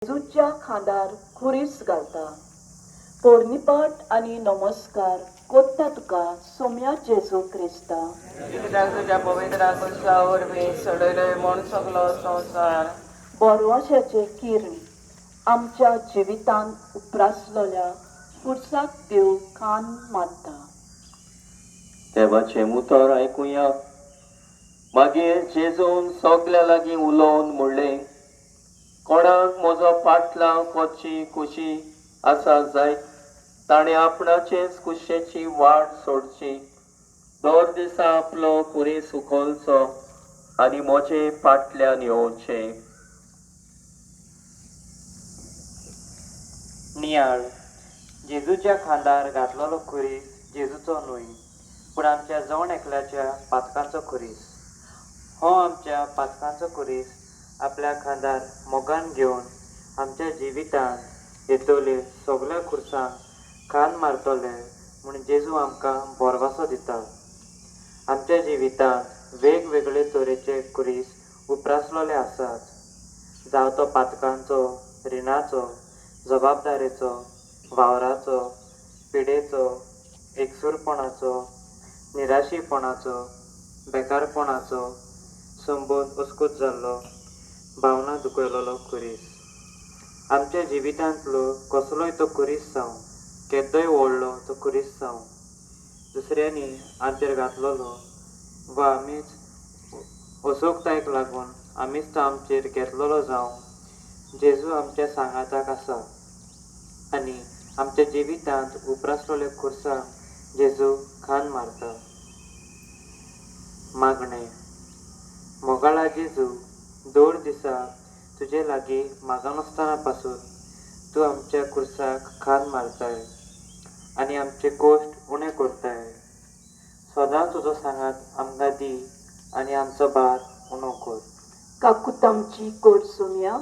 जेजूच्या खांदार खुरीस घालता. पोरणीपाट आनी नमस्कार कोत्ता तुका सोम्या जेजू क्रिस्ता. कित्याक तुज्या पवित्र कुर्सा वरवीं सोडयले म्हूण सगलो संवसार. बोरवाशाचें किर्ण आमच्या जिवितांत उप्रासलेल्या खुर्साक देव कान मारता. देवाचें उतर आयकुया. मागीर जेजून सगल्या लागीं उलोवन म्हणलें, कोणाक म्हजो पाटलाव करची खुशी आसा जायत ताणें आपणाचेच कुशेची वाट सोडची, दर दिसा आपलो खुरीस उखलचो आनी म्हजे पाटल्यान येवचें. नियाळ. जेजूच्या खांदार घातलेलो खुरीस जेजूचो न्हय, पूण आमच्या जण एकल्याच्या पातकांचो खुरीस. हो आमच्या पातकांचो खुरीस आपल्या खांदार मोगान घेवन आमच्या जिवितांत येतले सगल्या खुर्सांक खांद मारतले म्हूण जेजू आमकां भरवंसो दिता. आमच्या जिवितांत वेगवेगळे तरेचे खुरीस उप्रासलेले आसात, जावं तो पातकांचो, रिणाचो, जबाबदारेचो, वावराचो, पिडेचो, एकसूरपणाचो, निराशीपणाचो, बेकारपणाचो, संबंद अस्कूत जाल्लो, भावना दुखयलेलो खुरीस. आमच्या जिवितांतलो कसलोय तो खुरीस जावं, केदोय व्हडलो तो खुरीस जावं, दुसऱ्यांनी आमचेर घातलेलो वा आमीच असोकतायेक लागून आमीच तो आमचेर घेतलेलो जावं, जेजू आमच्या सांगाताक आसा आनी आमच्या जिवितांत उप्रासलेल्या खुर्साक जेजू खांद मारता. मागणें. मोगाळा जेजू, दर दिसा तुजे लागीं मागनासतना पासून तूं आमच्या खुर्साक खांद मारताय आनी आमचे कश्ट उणें करताय. सदांच तुजो सांगात आमकां दी आनी आमचो भार उणो कर. काकूत आमची कोर सोम्या.